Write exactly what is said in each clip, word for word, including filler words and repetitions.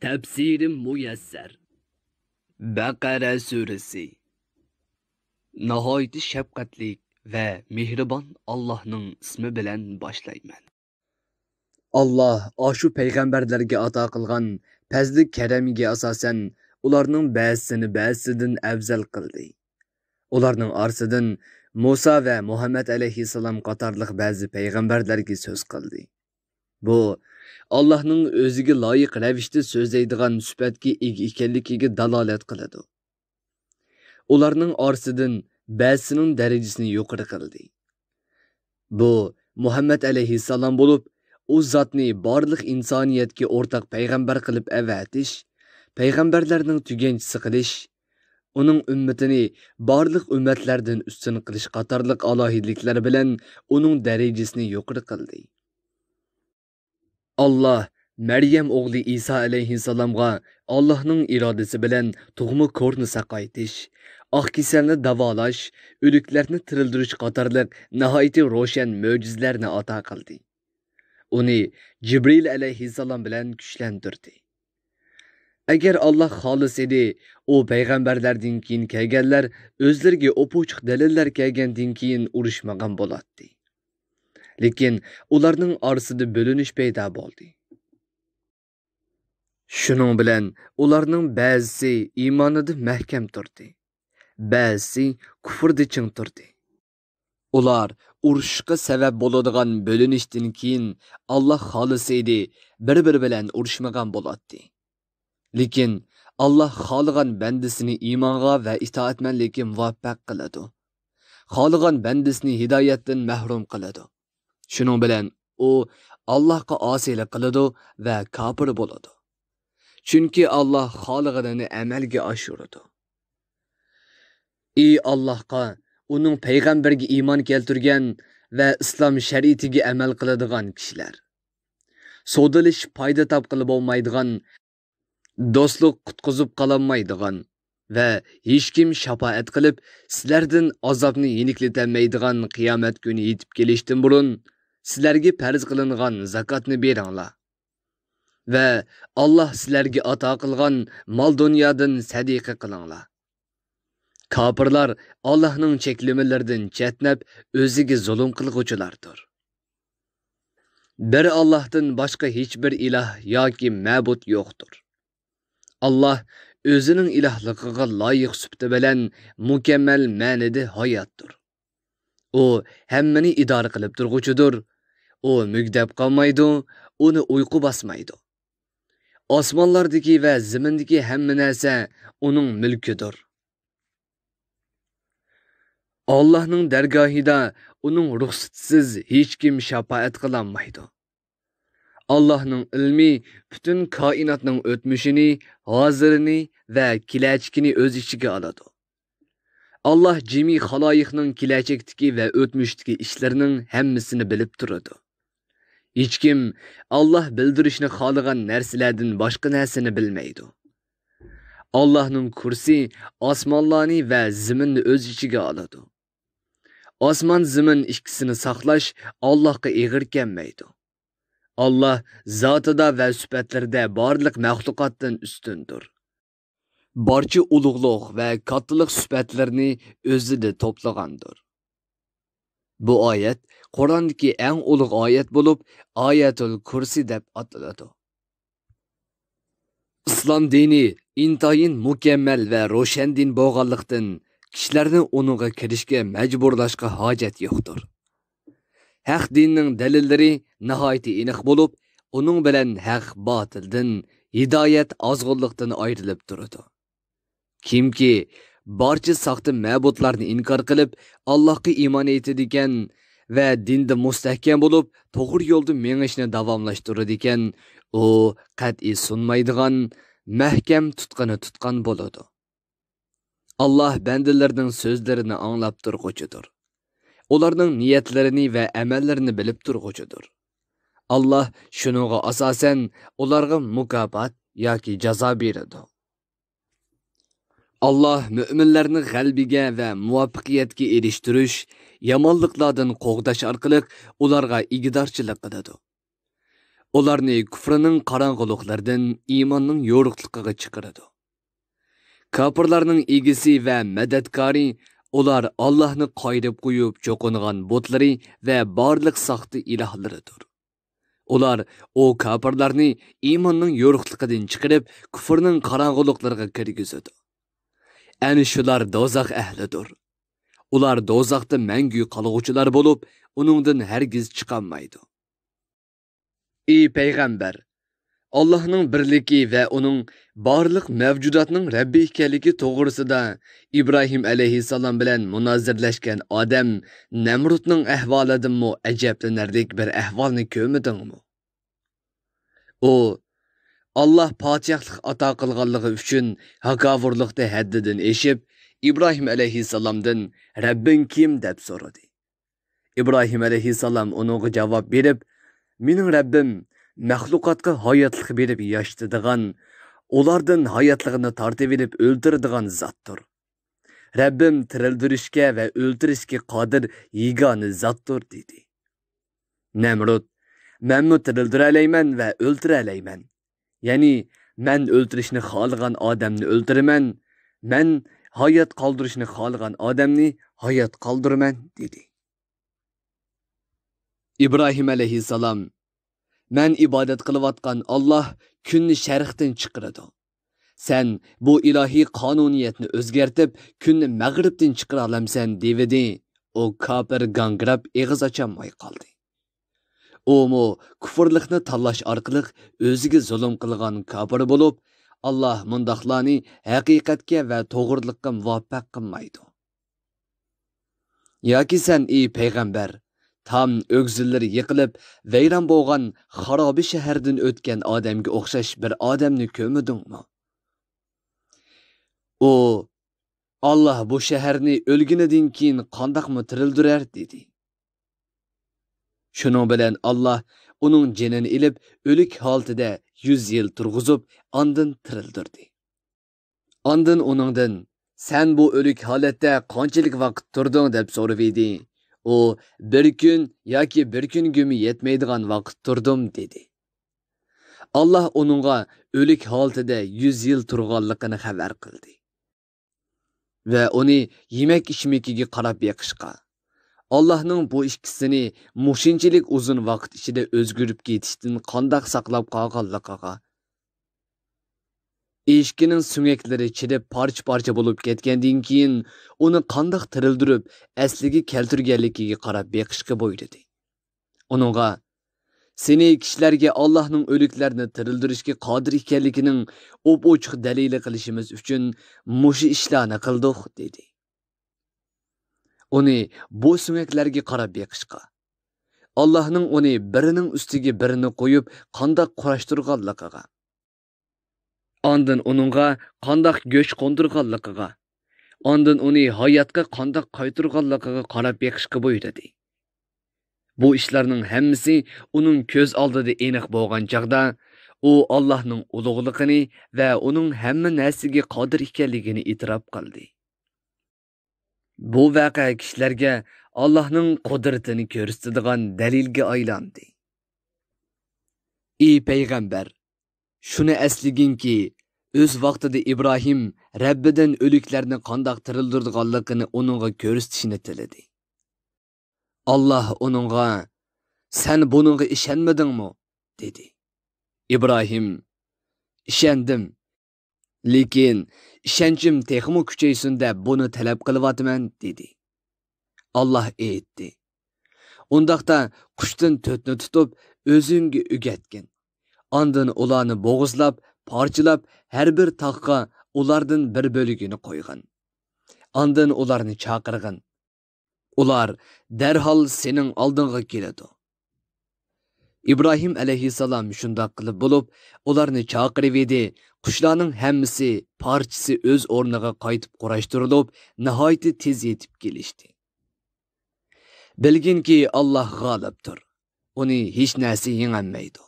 تەپسىرى مۇيەسسەر. بەقەرە سۈرىسى. ناھايىتى شەپقەتلىك ۋە مېھرىبان ئاللاھنىڭ ئىسمى بىلەن باشلايمەن. ئاللاھ ئاشۇ پەيغەمبەرلەرگە ئاتا قىلغان پەزلى كەرەمىگە ئاساسەن، ئۇلارنىڭ بەزىسىنى بەزىسىدىن ئەۋزەل قىلدى. ئۇلارنىڭ ئارىسىدىن مۇسا ۋە مۇھەممەد ئەلەيھىسسالام قاتارلىق بەزى پەيغەمبەرلەرگە سۆز قىلدى. بۇ، ئاللاھنىڭ ئۆزىگە لايىق رەۋىشتە سۆزلەيدىغان سۈپەتكە ئىگە ئىكەنلىكىگە دالالەت قىلىدۇ. ئۇلارنىڭ ئارىسىدىن بەزىسىنىڭ دەرىجىسىنى يۇقىرى قىلدى. بۇ، مۇھەممەد ئەلەيھىسسالام بولۇپ، ئۇ زاتنى بارلىق ئىنسانىيەتكە ئورتاق پەيغەمبەر قىلىپ ئەۋەتىش، پەيغەمبەرلەرنىڭ تۈگەنچىسى قىلىش، ئۇنىڭ ئۈممىتىنى بارلىق ئۈممەتلەردىن ئۈستۈن قىلىش قاتارلىق ئالاھىدىلىكلەر بىلەن ئۇنىڭ دەرىجىسىنى يۇقىرى قىلدى. ئاللاھ مەريەم ئوغلى ئىسا ئەلەيھىسسالامغا ئاللاھنىڭ ئىرادىسى بىلەن تۇغما كورنى ساقايتىش، ئاق كېسەلنى داۋالاش، ئۆلۈكلەرنى تىرىلدۈرۈش قاتارلىق ناھايىتى روشەن مۆجىزىلەرنى ئاتا قىلدى. ئۇنى جىبرىئىل ئەلەيھىسسالام بىلەن كۈچلەندۈردى. ئەگەر ئاللاھ خالىسىدى، ئۇ پەيغەمبەرلەردىن كېيىن كەلگەنلەر ئۆزلىرىگە ئوپئوچۇق دەلىللەر كەلگەندىن كېيىن ئۇرۇشمىغان بولاتتى. لېكىن ئۇلارنىڭ ئارىسىدا بۆلۈنۈش پەيدا بولدى. شۇنىڭ بىلەن ئۇلارنىڭ بەزىسى ئىمانىدا مەھكەم تۇردى، بەزىسى كۇفرىدا چىڭ تۇردى. ئۇلار ئۇرۇشۇشقا سەۋەب بولىدىغان بۆلۈنۈشتىن كېيىن، ئاللاھ خالىسىدى، بىر-بىرى بىلەن ئۇرۇشمىغان بولاتتى. لېكىن ئاللاھ خالىغان بەندىسىنى ئىمانغا ۋە ئىتائەتمەنلىككە مۇۋەپپەق قىلىدۇ. خالىغان بەندىسىنى ھىدايەتتىن مەھرۇم قىلىدۇ. شۇنىڭ بىلەن ئۇ ئاللاھقا ئاسىيلىق قىلىدۇ ۋە كاپىر بولىدۇ. چۈنكى ئاللاھ خالىغىنىنى ئەمەلگە ئاشۇرىدۇ. ئى ئاللاھقا، ئۇنىڭ پەيغەمبىرىگە ئىمان كەلتۈرگەن ۋە ئىسلام شەرىئىتىگە ئەمەل قىلىدىغان كىشىلەر! سودىلىشىپ پايدا تاپقىلى بولمايدىغان، دوستلۇق قۇتقۇزۇپ قالالمايدىغان ۋە ھېچكىم شاپائەت قىلىپ، سىلەردىن ئازابنى يېنىكلىتەلمەيدىغان قىيامەت كۈنى يېتىپ كېلىشتىن بۇرۇن، سىلەرگە پەرز قىلىنغان زاكاتنى بېرىڭلار ۋە ئاللاھ سىلەرگە ئاتا قىلغان مال-دۇنيادىن سەدىقە قىلىڭلار. كاپىرلار ئاللاھنىڭ چەكلىمىلىرىدىن چەتنەپ، ئۆزىگە زۇلۇم قىلغۇچىلاردۇر. بىر ئاللاھتىن باشقا ھېچبىر ئىلاھ ياكى مەبۇد يوقتۇر. ئاللاھ ئۆزىنىڭ ئىلاھلىقىغا لايىق سۈپىتى بىلەن مۇكەممەل مەنىدە ھاياتتۇر. ئۇ ھەممىنى ئىدارە قىلىپ تۇرغۇچىدۇر. ئۇ مۈگدەپ قالمايدۇ، ئۇنى ئۇيقۇ باسمايدۇ. ئاسمانلاردىكى ۋە زېمىندىكى ھەممە نەرسە ئۇنىڭ مۈلكىدۇر. ئاللاھنىڭ دەرگاھىدا ئۇنىڭ رۇخسىتىسىز ھېچكىم شاپائەت قىلالمايدۇ. ئاللاھنىڭ ئىلمى پۈتۈن كائىناتنىڭ ئۆتمۈشىنى، ھازىرىنى ۋە كېلەچىكىنى ئۆز ئىچىگە ئالىدۇ. ئاللاھ جىمى خالايىقنىڭ كېلەچەكتىكى ۋە ئۆتمۈشتىكى ئىشلىرىنىڭ ھەممىسىنى بىلىپ تۇرىدۇ. ھېچكىم ئاللاھ بىلدۈرۈشنى خالىغان نەرسىلەردىن باشقا نەرسىنى بىلمەيدۇ. ئاللاھنىڭ كۇرسى ئاسمانلارنى ۋە زېمىننى ئۆز ئىچىگە ئالىدۇ. ئاسمان-زېمىن ئىككىسىنى ساقلاش ئاللاھقا ئېغىر كەلمەيدۇ. ئاللاھ زاتىدا ۋە سۈپەتلىرىدە بارلىق مەخلۇقاتتىن ئۈستۈندۇر. بارچە ئۇلۇغلۇق ۋە كاتتىلىق سۈپەتلىرىنى ئۆزىدە توپلىغاندۇر. بۇ ئايەت قۇراندىكى ئەڭ ئۇلۇغ ئايەت بولۇپ، ئايەتۇل كۇرسى دەپ ئاتىلىدۇ. ئىسلام دىنى ئىنتايىن مۇكەممەل ۋە روشەن دىن بولغانلىقتىن، كىشىلەرنى ئۇنىڭغا كىرىشكە مەجبۇرلاشقا ھاجەت يوقتۇر. ھەق دىننىڭ دەلىللىرى ناھايىتى ئېنىق بولۇپ، ئۇنىڭ بىلەن ھەق باتىلدىن، ھىدايەت ئازغۇنلۇقتىن ئايرىلىپ تۇرىدۇ. كىمكى بارچە ساختا مەبۇدلارنى ئىنكار قىلىپ، ئاللاھقا ئىمان ئېيتىدىكەن ۋە دىندا مۇستەھكەم بولۇپ، توغرا يولدا مېڭىشنى داۋاملاشتۇرىدىكەن، ئۇ قەتئىي سۇنمايدىغان، مەھكەم تۇتقىنى تۇتقان بولىدۇ. ئاللاھ بەندىلىرىنىڭ سۆزلىرىنى ئاڭلاپ تۇرغۇچىدۇر. ئۇلارنىڭ نىيەتلىرىنى ۋە ئەمەللىرىنى بىلىپ تۇرغۇچىدۇر. ئاللاھ شۇنىڭغا ئاساسەن ئۇلارغا مۇكاپات ياكى جازا بېرىدۇ. ئاللاھ مۆمىنلەرنى غەلىبىگە ۋە مۇۋەپپەقىيەتكە ئېرىشتۈرۈش، يامانلىقلاردىن قوغداش ئارقىلىق ئۇلارغا ئىگىدارچىلىق قىلىدۇ. ئۇلارنى كۇفرىنىڭ قاراڭغۇلۇقلىرىدىن ئىماننىڭ يورۇقلۇقىغا چىقىرىدۇ. كاپىرلارنىڭ ئىگىسى ۋە مەدەتكارى ئۇلار ئاللاھنى قايرىپ قويۇپ چوقۇنغان بۇتلىرى ۋە بارلىق ساختا ئىلاھلىرىدۇر. ئۇلار ئۇ كاپىرلارنى ئىماننىڭ يورۇقلۇقىدىن چىقىرىپ، كۇفرنىڭ قاراڭغۇلۇقلىرىغا كىرگۈزىدۇ. ئەنە شۇلار دوزاخ ئەھلىدۇر. ئۇلار دوزاختا مەڭگۈ قالغۇچىلار بولۇپ، ئۇنىڭدىن ھەرگىز چىقالمايدۇ. ئى پەيغەمبەر! ئاللاھنىڭ بىرلىكى ۋە ئۇنىڭ بارلىق مەۋجۇداتنىڭ رەببى ئىكەنلىكى توغرىسىدا ئىبراھىم ئەلەيھىسسالام بىلەن مۇنازىرىلەشكەن ئادەم نەمرۇتنىڭ ئەھۋالىدىنمۇ ئەجەبلىنەرلىك بىر ئەھۋالنى كۆرمىدىڭمۇ؟ ئۇ، ئاللاھ پادىشاھلىق ئاتا قىلغانلىقى ئۈچۈن ھاكاۋۇرلۇقتا ھەددىدىن ئېشىپ، ئىبراھىم ئەلەيھىسسالامدىن، «رەببىڭ كىم؟» دەپ سورىدى. ئىبراھىم ئەلەيھىسسالام ئۇنىڭغا جاۋاب بېرىپ، «مېنىڭ رەببىم مەخلۇقاتقا ھاياتلىق بېرىپ ياشىتىدىغان، ئۇلاردىن ھاياتلىقىنى تارتىۋېلىپ ئۆلتۈرىدىغان زاتتۇر. رەببىم تىرىلدۈرۈشكە ۋە ئۆلتۈرۈشكە قادىر يېگانە زاتتۇر» دېدى. نەمرۇت، «مەنمۇ تىرىلدۈرەلەيمەن ۋە ئۆلتۈرەلەيمەن. يەنى، مەن ئۆلتۈرۈشنى خالىغان ئادەمنى ئۆلتۈرىمەن، مەن ھايات قالدۇرۇشنى خالىغان ئادەمنى ھايات قالدۇرىمەن» دېدى. ئىبراھىم ئەلەيھىسسالام، «مەن ئىبادەت قىلىۋاتقان ئاللاھ كۈننى شەرقتىن چىقىرىدۇ. سەن بۇ ئىلاھىي قانۇنىيەتنى ئۆزگەرتىپ، كۈننى مەغرىبتىن چىقىرالامسەن؟» دېۋىدى. ئۇ كاپىر گاڭگىراپ ئېغىز ئاچالماي قالدى. ئۇمۇ كۇفرلۇقنى تاللاش ئارقىلىق ئۆزىگە زۇلۇم قىلغان كاپىر بولۇپ، ئاللاھ مۇنداقلارنى ھەقىقەتكە ۋە توغرىلىققا مۇۋەپپەق قىلمايدۇ. ياكى سەن، ئى پەيغەمبەر، تام ئۆگزىلىرى يىقىلىپ، ۋەيران بولغان خارابە شەھەردىن ئۆتكەن ئادەمگە ئوخشاش بىر ئادەمنى كۆرمىدىڭمۇ؟ ئۇ، «ئاللاھ بۇ شەھەرنى ئۆلگىنىدىن كېيىن قانداقمۇ تىرىلدۈرەر؟» دېدى. شۇنىڭ بىلەن ئاللاھ ئۇنىڭ جېنىنى ئېلىپ، ئۆلۈك ھالىتىدە يۈز يىل تۇرغۇزۇپ، ئاندىن تىرىلدۈردى. ئاندىن ئۇنىڭدىن، «سەن بۇ ئۆلۈك ھالەتتە قانچىلىك ۋاقىت تۇردۇڭ؟» دەپ سورىۋىدى. ئۇ، «بىر كۈن ياكى بىر كۈنگىمۇ يەتمەيدىغان ۋاقىت تۇردۇم» دېدى. ئاللاھ ئۇنىڭغا ئۆلۈك ھالىتىدە يۈز يىل تۇرغانلىقىنى خەۋەر قىلدى ۋە ئۇنى يېمەك-ئىچمىكىگە قاراپ بېقىشقا، ئاللاھنىڭ بۇ ئىككىسىنى مۇشۇنچىلىك ئۇزۇن ۋاقىت ئىچىدە ئۆزگىرىپ كېتىشتىن قانداق ساقلاپ قالغانلىقىغا، ئېشىكىنىڭ سۆڭەكلىرى چىرىپ پارچە-پارچە بولۇپ كەتكەندىن كېيىن ئۇنى قانداق تىرىلدۈرۈپ ئەسلىگە كەلتۈرگەنلىكىگە قاراپ بېقىشقا بۇيرۇدى. ئۇنىڭغا، «سېنى كىشىلەرگە ئاللاھنىڭ ئۆلۈكلەرنى تىرىلدۈرۈشكە قادىر ئىكەنلىكىنىڭ ئوپئوچۇق دەلىلى قىلىشىمىز ئۈچۈن مۇشۇ ئىشلارنى قىلدۇق» دېدى. ئۇنى بۇ سۆڭەكلەرگە قاراپ بېقىشقا، ئاللاھنىڭ ئۇنى بىرىنىڭ ئۈستىگە بىرىنى قويۇپ قانداق قۇراشتۇرغانلىقىغا، ئاندىن ئۇنىڭغا قانداق گۆش قوندۇرغانلىقىغا، ئاندىن ئۇنى ھاياتقا قانداق قايتۇرغانلىقىغا قاراپ بېقىشقا بۇيرۇدى. بۇ ئىشلارنىڭ ھەممىسى ئۇنىڭ كۆز ئالدىدا ئېنىق بولغان چاغدا، ئۇ ئاللاھنىڭ ئۇلۇغلۇقىنى ۋە ئۇنىڭ ھەممە نەرسىگە قادىر ئىكەنلىكىنى ئېتىراپ قىلدى. بۇ ۋەقە كىشىلەرگە ئاللاھنىڭ قۇدرىتىنى كۆرسىتىدىغان دەلىلگە ئايلاندى. ئى پەيغەمبەر، شۇنى ئەسلىگىنكى، ئۆز ۋاقتىدا ئىبراھىم رەببىدىن ئۆلۈكلەرنى قانداق تىرىلدۈرىدىغانلىقىنى ئۇنىڭغا كۆرسىتىشنى تىلىدى. ئاللاھ ئۇنىڭغا، «سەن بۇنىڭغا ئىشەنمىدىڭمۇ؟» دېدى. ئىبراھىم، «ئىشەندىم. لېكىن ئىشەنچىم تېخىمۇ كۈچەيسۇن دەپ بۇنى تەلەپ قىلىۋاتىمەن» دېدى. ئاللاھ ئېيتتى، «ئۇنداقتا قۇشتىن تۆتنى تۇتۇپ ئۆزۈڭگە ئۆگەتكىن. ئاندىن ئۇلارنى بوغۇزلاپ، پارچىلاپ، ھەر بىر تاغقا ئۇلاردىن بىر بۆلىكىنى قويغىن. ئاندىن ئۇلارنى چاقىرغىن. ئۇلار دەرھال سېنىڭ ئالدىڭغا كېلىدۇ.» ئىبراھىم ئەلەيھىسسالام شۇنداق قىلىپ بولۇپ، ئۇلارنى چاقىرىۋىدى. قۇشلارنىڭ ھەممىسى پارچىسى ئۆز ئورنىغا قايتىپ قۇراشتۇرۇلۇپ، ناھايىتى تېز يېتىپ كېلىشتى. بىلگىنكى، ئاللاھ غالىبتۇر. ئۇنى ھېچ نەرسە يېڭەلمەيدۇ.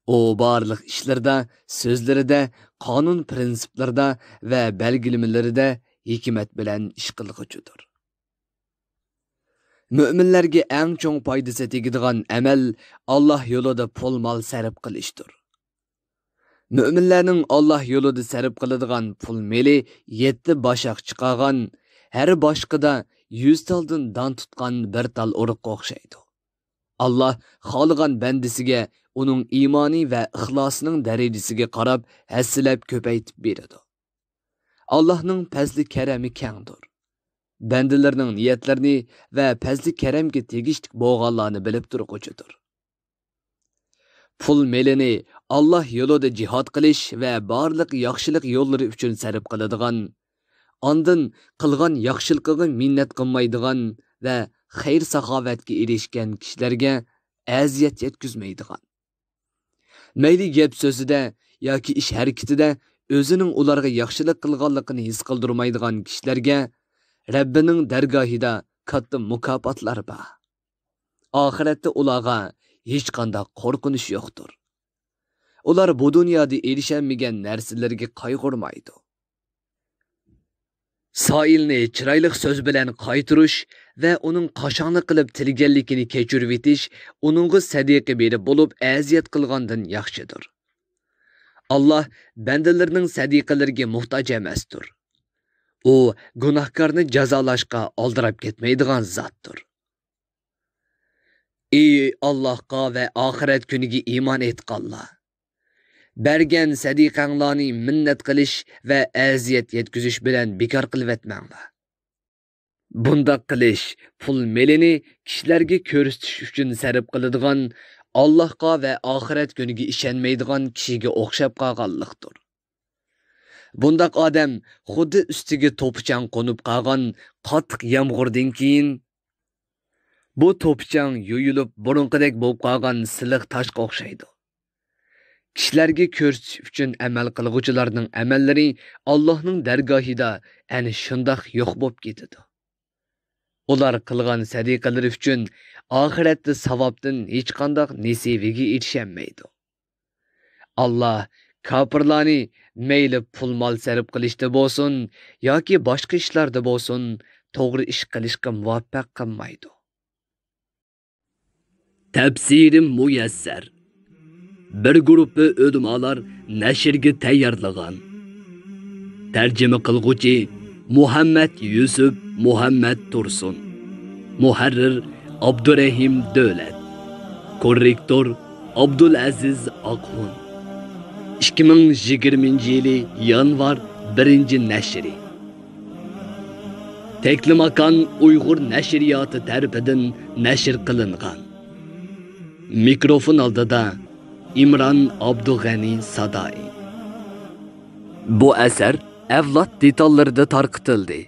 ئۇ بارلىق ئىشلىرىدا، سۆزلىرىدە، قانۇن پىرىنسىپلىرىدا ۋە بەلگىلىمىلىرىدە ھېكمەت بىلەن ئىش قىلغۇچىدۇر. مۆمىنلەرگە ئەڭ چوڭ پايدىسى تېگىدىغان ئەمەل ئاللاھ يولىدا پۇل مال سەرپ قىلىشتۇر. مۆمىنلەرنىڭ ئاللاھ يولىدا سەرپ قىلىدىغان پۇل مېلى يەتتە باشاق چىقارغان، ھەر باشقىدا يۈز تالدىن دان تۇتقان بىر تال ئۇرۇققا ئوخشايدۇ. ئاللاھ خالىغان بەندىسىگە ئۇنىڭ ئىمانى ۋە ئىخلاسىنىڭ دەرىجىسىگە قاراپ ھەسسىلەپ كۆپەيتىپ بېرىدۇ. ئاللاھنىڭ پەزلى كەرەمى كەڭدۇر. بەندىلىرىنىڭ نىيەتلىرىنى ۋە پەزلى كەرەمگە تېگىشلىك بولغانلارنى بىلىپ تۇرغۇچىدۇر. پۇل مېلىنى ئاللاھ يولىدا جىھاد قىلىش ۋە بارلىق ياخشىلىق يوللىرى ئۈچۈن سەرپ قىلىدىغان، ئاندىن قىلغان ياخشىلىقىغا مىننەت قىلمايدىغان ۋە خەير-ساخاۋەتكە ئېرىشكەن كىشىلەرگە ئەزىيەت يەتكۈزمەيدىغان، مەيلى گەپ-سۆزىدە ياكى ئىش-ھەرىكىتىدە ئۆزىنىڭ ئۇلارغا ياخشىلىق قىلغانلىقىنى ھېس قىلدۇرمايدىغان كىشىلەرگە رەببىنىڭ دەرگاھىدا كاتتا مۇكاپاتلار بار. ئاخىرەتتە ئۇلارغا ھېچقانداق قورقۇنچ يوقتۇر. ئۇلار بۇ دۇنيادا ئېرىشەلمىگەن نەرسىلىرىگە قايغۇرمايدۇ. سائىلنى چىرايلىق سۆز بىلەن قايتۇرۇش ۋە ئۇنىڭ قاشاڭلىق قىلىپ تىلىگەنلىكىنى كەچۈرۈۋېتىش ئۇنىڭغا سەدىقە بېرىپ بولۇپ ئەزىيەت قىلغاندىن ياخشىدۇر. ئاللاھ بەندىلىرىنىڭ سەدىقىلىرىگە موھتاج ئەمەستۇر. ئۇ گۇناھكارنى جازالاشقا ئالدىراپ كەتمەيدىغان زاتتۇر. ئى ئاللاھقا ۋە ئاخىرەت كۈنىگە ئىمان ئېيتقانلار! بەرگەن سەدىقەڭلارنى مىننەت قىلىش ۋە ئەزىيەت يەتكۈزۈش بىلەن بىكار قىلىۋەتمەڭلار. بۇنداق قىلىش پۇل مېلىنى كىشىلەرگە كۆرسىتىش ئۈچۈن سەرپ قىلىدىغان، ئاللاھقا ۋە ئاخىرەت كۈنىگە ئىشەنمەيدىغان كىشىگە ئوخشاپ قالغانلىقتۇر. بۇنداق ئادەم خۇددى ئۈستىگە توپا-چاڭ قونۇپ قالغان قاتتىق يامغۇردىن كېيىن، بۇ توپا-چاڭ يۇيۇلۇپ، بۇرۇنقىدەك بولۇپ قالغان سىلىق تاشقا ئوخشايدۇ. كىشىلەرگە كۆرسىتىش ئۈچۈن ئەمەل قىلغۇچىلارنىڭ ئەمەللىرى ئاللاھنىڭ دەرگاھىدا ئەنە شۇنداق يوق بولۇپ كېتىدۇ. ئۇلار قىلغان سەدىقىلىرى ئۈچۈن ئاخىرەتتە ساۋابتىن ھېچقانداق نېسىۋىگە ئېرىشەلمەيدۇ. ئاللاھ كاپىرلارنى مەيلى پۇل-مال سەرپ قىلىشتا بولسۇن ياكى باشقا ئىشلاردا بولسۇن، توغرا ئىش قىلىشقا مۇۋەپپەق قىلمايدۇ. تەپسىرى مۇيەسسەر. بىر گۇرۇپپا ئۆلىمالار نەشرگە تەييارلىغان. تەرجىمە قىلغۇچى مۇھەممەد يۈسۈپ مۇھەممەد تۇرسۇن. مۇھەررىر ئابدۇرەھىم دۆلەت. كوررېكتور ئابدۇلئەزىز ئاقھۇن. ئىككى مىڭ يىگىرمىنچى يىلى يانۋار بىرىنچى نەشرى. تەكلىماكان ئۇيغۇر نەشرىياتى تەرىپىدىن نەشر قىلىنغان. مىكروفون ئالدىدا ئىمران ئابدۇغەنى سادائى. بۇ ئەسەر ئەۋلاد دېتاللىرىدا تارقىتىلدى.